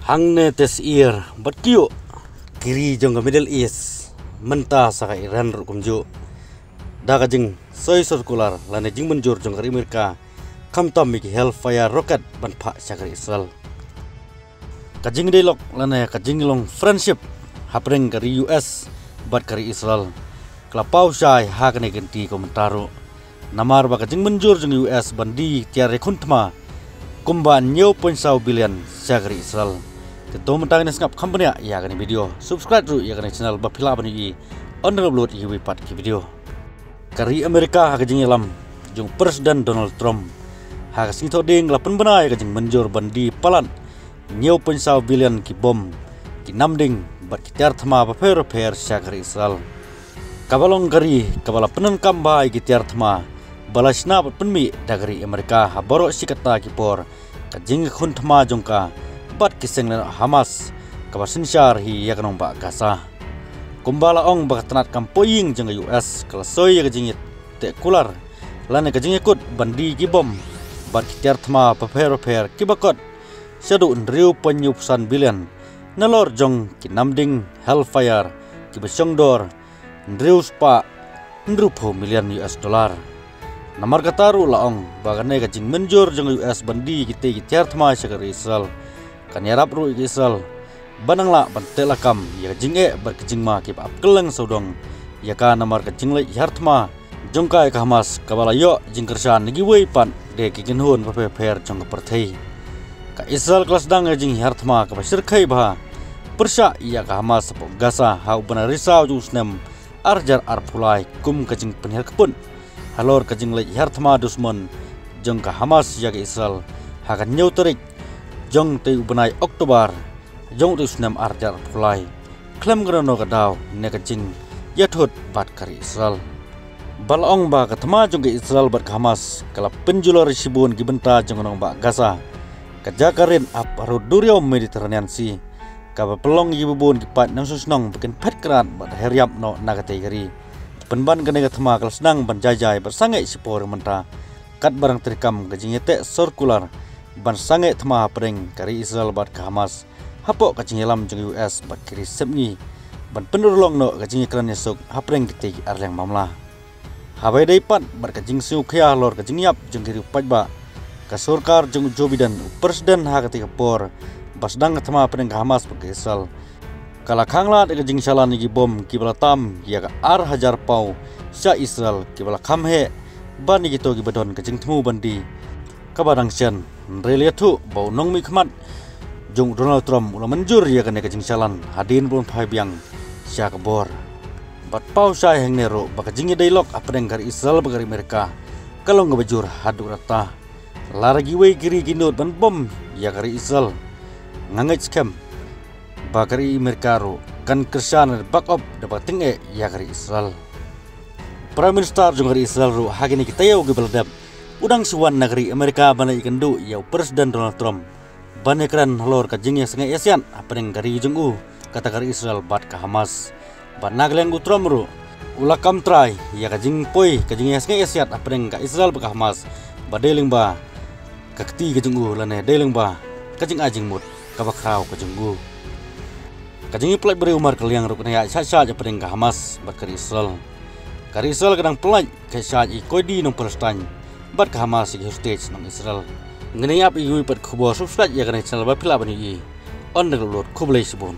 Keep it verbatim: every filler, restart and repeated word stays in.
Hangne te syiar bad kyiuh ki ri jong ka Middle East mynta sa ka Iran ruh kumjuh da ka jingsoi circular lane jingmynjur jong ka ri Amerika khamtam ïa ki Hellfire rocket ban phah sha ka ri Israel. Ka jingdei lok lane ka jinglong friendship hapdeng ka ri U S bad ka ri Israel ka la paw shai ha kane ka kynti kumta ruh. Namar ba ka jingmynjur jong U S ban die tiar ïakhun thma kumba hynñiew point saw billion sha ka ri Israel. Te to mynta ngin sngap kham bniah ïa kane video. Subscribe ruh ïa kane channel ba phi lah ban ïohi ban ym lap lut ïa kiwei pat ki video. Ka ri Amerika ha ka jingïalam jong President Donald Trump ha ka sngi Thohdieng la pynbna ïa ka jingmynjur ban die palat hynñiew point saw billion ki bom, ki namding bad ki tiar thma bapher bapher sha ka ri Israel. Kaba long ka ri kaba la pyndonkam bha ïa ki tiar thma ba la shna bad pynmih da ka ri Amerika ha baroh shi katta ki por ka jingïakhun thma jong ka bad ki seng lehnoh Hamas kaba synshar hi ïa ka nongbah Gaza. Kumba la ong ba ka tnat kam poi ïing jong ka U S ka la soi ïa ka jingïateh kular lane ka jingïakut ban die ki bom bad ki tiar thma bapher bapher kiba kot shaduh hynriew point hynñiew san billion nalor jong ki namding Hellfire kiba shongdor hynriew spah hynriewphew million U S dollar. Namar kata ruh la ong ba kane ka jingmynjur jong ka U S ban die kitei ki tiar thma sha ka ri Israel kan ïarap ruh ïa ka Israel ban nang lah ban teh lakam ïa ka jingeh bad ka jingma kiba ap kylleng sawdong ïa ka namar ka jingleit hiar thma jong ka ïa ka Hamas kaba la ïoh jingkyrshan na kiwei pat de ki kynhun bapher bapher jong ka pyrthei. Ka Israel ka la sdang ïa ka jinghiar thma kaba shyrkhei bha pyrshah ïa ka Hamas hapoh Gaza ha u bnai risaw jong u snem ar hajar arphew lai kum ka jingpynhiar kput halor ka jingleit hiar thma dusmon jong ka Hamas ïa ka Israel ha ka hynñiew tarik jong te u bnai October jong te u snem ar hajar arphew lai. Khlem kano kano ka daw ne ka jingïathut bad ka ri Israel. Ba la ong ba ka thma jong ka Israel bad ka Hamas ka la pynjulor shibun ki bynta jong ka nongbah Gaza. Ka jaka rit ap harud duriaw Mediterranean Sea kaba pynlong ïa kiba bun ki paid nongshong shnong ba kin phet krad bad her ïap noh na katei ka ri. Pynban kane ka thma ka la sdang ban jai jai bad sangeh shipor mynta katba dang treikam ka jingïateh circular ban sangeh thma hapdeng ka ri Israel bad ka Hamas hapoh ka jingïalam jong U S bad ki ri sepngi ban pynurlong noh ka jingïakren ïasuk hapdeng kitei ki arliang mamla. Haba ïadei pat bad ka jingsngewkhia halor ka jingïap jong ki riew paidbah, ka sorkar jong u Joe Biden, u president ha katei ka por ba sdang ka thma hapdeng ka Hamas bad ka Israel, ka la khang lad ïa ka jingshalan ïa ki bom kiba la tam ïa ka ar hajar paw sha Israel kiba la kham heh ban ïa kito kiba don ka jingthmu ban die. Kaba dang shen, hynrei la ïathuh ba u nongmihkhmat jong u Donald Trump u la mynjur ïa kane ka jingshalan hadien ba un phai biang sha ka bor. Bad paw shai hangne ruh ba ka jingïadei lok hapdeng ka ri Israel bad ka ri Amerika ka long kaba jur haduh katta. Lada kiwei ki ri ki nud ban bom ïa ka ri Israel, nga ngeit skhem ba ka ri Amerika ruh kan kyrshan bad back up da ba tyngeh ïa ka ri Israel. Prime Minister jong ka ri Israel ruh ha kine ki taïew kiba la dep u dang shu wan na ka ri Amerika ban ïakynduh ïa u President Donald Trump ban ïakren halor ka jingïasngewsih hapdeng ka ri jong u, kata ka ri Israel bad ka Hamas. Bad na ka liang u Trump ruh u la kam trai ïa ka jingpoi ka jingïasngewsih hapdeng ka Israel bad ka Hamas ba dei lyngba ka kti ka jong u lane dei lyngba ka jingai jingmut kaba khraw ka jong u. Ka jingïapynlait briew markylliang ruh kan ïaid shah shah hapdeng ka Hamas bad ka ri Israel. Ka ri Israel ka dang pynlait ka shah ïa ki koidi nong Palestine bad ka Hamas ïa ki hostage nong Israel. Ngin ïa ap ïa kiwei pat ki khubor, subscribe ïa kane ka channel ba phi lah ban ïohi ban ym lap lut. Khublei shibun.